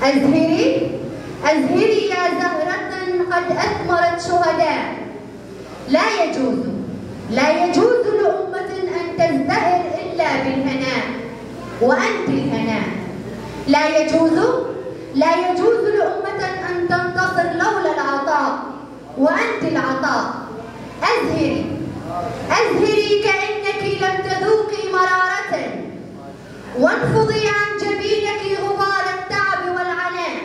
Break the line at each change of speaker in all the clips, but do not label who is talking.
أزهري أزهري يا زهرة قد أثمرت شهداء. لا يجوز لا يجوز لأمة أن تزدهر إلا بالهناء، وأنت الهناء. لا يجوز لا يجوز لأمة أن تنتصر لولا العطاء، وأنت العطاء. أزهري أزهري كأنك لم تذوقي مرارة، وانفضي عن جبينك غبار التعب والعناء،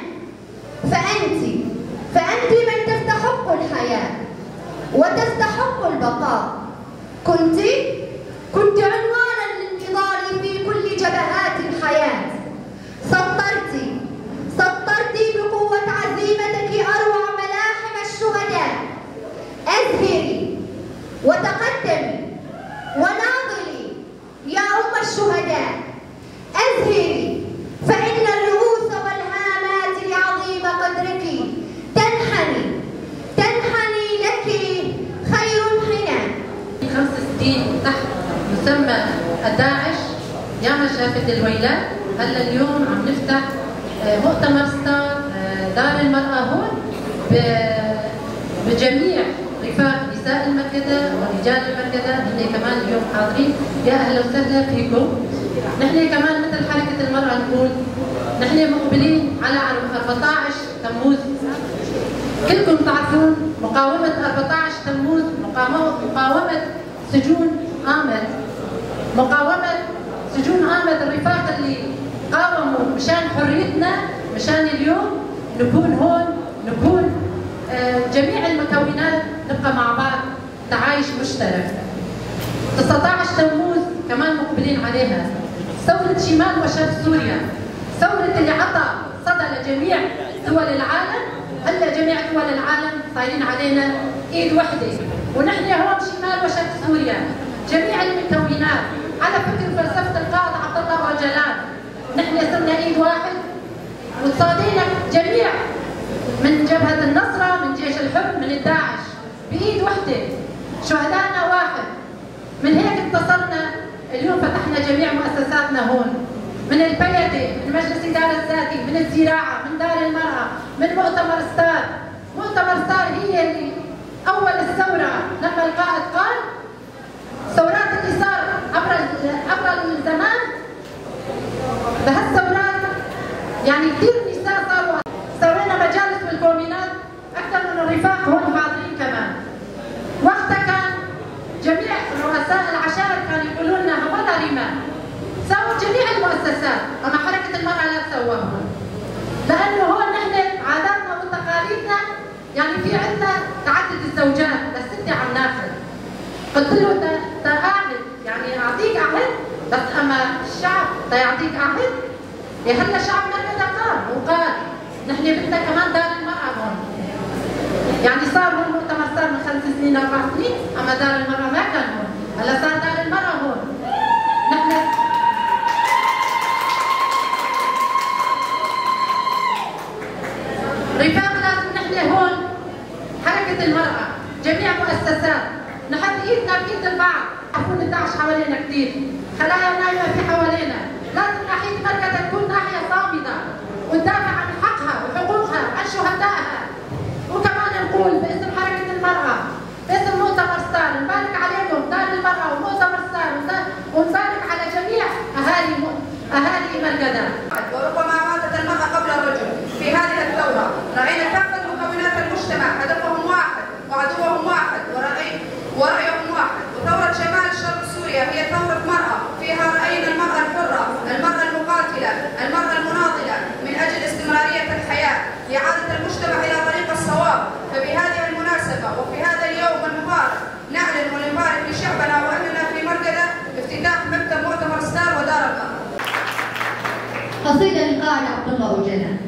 فأنت من تستحق الحياة وتستحق البقاء. كنت عنوانا للنضال في كل جبهات الحياة. سطرت بقوة عزيمتك أروع ملاحم الشهداء. أزهري وتقدمي وناضلي يا أم الشهداء. أزهري فإن الرؤوس والهامات لعظيم قدرك تنحني لك خير انحناء.
65 تحت مسمى الداعش ياما شافت الويلات. هلا اليوم عم نفتح مؤتمر ستار دار المرأة هون بجميع رفاق نساء المركزة ورجال المركزة، هن كمان اليوم حاضرين. يا اهلا وسهلا فيكم. نحن كمان مثل حركة المرأة نقول نحن مقبلين على 14 تموز. كلكم تعرفون مقاومة 14 تموز، مقاومة سجون آمد، مقاومة سجون آمد، الرفاق اللي قاوموا مشان حريتنا، مشان اليوم نكون هون، نكون جميع المكونات نبقى مع بعض، تعايش مشترك. 19 تموز كمان مقبلين عليها، ثورة شمال وشرق سوريا، ثورة اللي عطى صدى لجميع دول العالم. هلا جميع دول العالم صايرين علينا ايد وحده، ونحن هون شمال وشرق سوريا جميع المكونات على فكر فلسفة القائد عبد الله اوجلان، نحن صرنا ايد واحد وتصادينا جميع من جبهة النصرة، من جيش الحر، من الداعش، بإيد وحدة، شهدائنا واحد. من هيك انتصرنا. اليوم فتحنا جميع مؤسساتنا هون، من البلدة، من مجلس إدارة الذاتي، من الزراعة، من دار المرأة، من مؤتمر ستار. مؤتمر ستار هي اللي أول الثورة لما القائد قال ثورات اللي صار عبر الزمان، بهالثورات يعني كثير نساء صاروا. سوينا مجالس والكومينات أكثر من الرفاق هون حاضرين كمان. وقتها كان جميع رؤساء العشائر كانوا يقولوا لنا هولا رمال، سووا جميع المؤسسات، أما حركة المرأة لا تسووها هون، لأنه هون نحن عاداتنا وتقاليدنا يعني في عندنا تعدد الزوجات للستة عم ناخذ. قلت له تعهد، يعني أعطيك عهد، بس أما الشعب تيعطيك عهد؟ يا هلا شعبنا كذا قام وقال نحن بدنا كمان دار المرأة هون. يعني صار هون مؤتمر صار من 5 سنين 4 سنين، أما دار المرأة ما كان هون، هلا صار دار المرأة هون. نحن رفاق لازم نحن هون حركة المرأة جميع مؤسسات نحط ايدنا بايد البعض. عفوا الداعش حوالينا كثير، خلايا نايمة في حوالينا، لازم ناحية مركزة تكون ناحية صامدة وتدافع عن حقها وحقوقها عن شهدائها. وكمان نقول باسم حركة المرأة، باسم مؤتمر ستار، نبارك عليكم دار المرأة ومؤتمر ستار، ونبارك على جميع أهالي مركزة.
وربما ماتت المرأة قبل الرجل في هذه الثورة. رأينا كافة مكونات المجتمع هدفهم واحد وعدوهم واحد ورأيهم واحد. وثورة شمال شرق سوريا هي ثورة مرأة، فيها رأينا المرأة الحرة، المرأة المقاتلة، المرأة المناضلة من أجل استمرارية الحياة، لإعادة المجتمع إلى طريق الصواب. فبهذه المناسبة وفي هذا اليوم المبارك نعلن ونبارك لشعبنا وأهلنا في مركزة افتتاح مكتب مؤتمر ستار ودار المرأة.
قصيدة للقائد عبد الله أوجلان.